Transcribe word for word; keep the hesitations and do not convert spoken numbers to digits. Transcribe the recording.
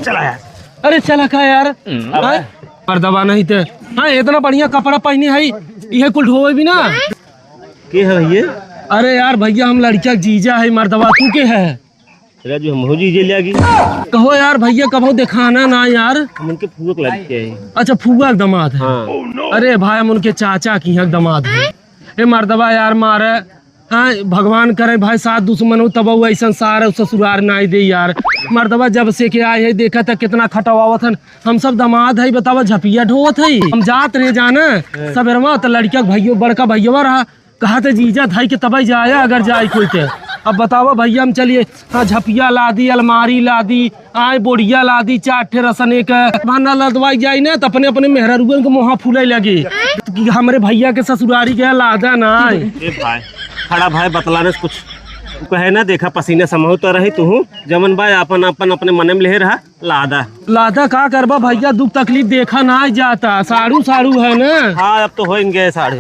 चला यार। अरे चला का यार? हम्म। हाँ? मर्दवा नहीं ते। हाँ, इतना बढ़िया कपड़ा पहनी है, इहे कुल ढोवे भी ना। के है भैया? अरे यार भैया, हम लड़किया के जीजा है मर्दवा, तू के है? राजू, हम हो जीजे ले आगी। कहो यार भैया, कबो दिखाना ना यार। हम उनके फुआ के लड़के हैं। अच्छा, फुआ के दामाद है। हाँ। अरे भाई, हम उनके चाचा की यहाँ के दामाद है। ए मर्दवा यार मारे, हाँ, भगवान करे भाई, साथ दुश्मन हो तब वो ऐसन सार ससुरार ना दे यार। मर्दवा जब से के आए है, देखा था कितना खटवावत हन। हम सब दामाद है, बतावा, झपिया ढोवत है। हम जात रहे जाना सबेरवा, तो लड़किया के भैया, बड़का भैया रहा, कहा थे जीजा धाई के तबाई जाया, अगर जाए कोई ते। अब बतावा भैया, हम चलिए, हाँ, झपिया ला दी, अलमारी ला दी, आए बोड़िया ला दी, चार ठे रसन एक भांडा लदवाई जाई ना, तो अपने, अपने मेहररुअन के मुँहा फूले लगे कि हमरे भैया के ससुरारी के लादा ना आए। ए भाई, खड़ा भाई बतलाने से कुछ। तू कहे ना, देखा पसीने समहू तो रही तू, जमन भाई अपन, अपन अपने मने में ले रहा, लादा। लादा का करबा भैया, दुख तकलीफ देखा ना जाता, साड़ू, साड़ू है ना। हाँ, अब तो हो गए साड़ू।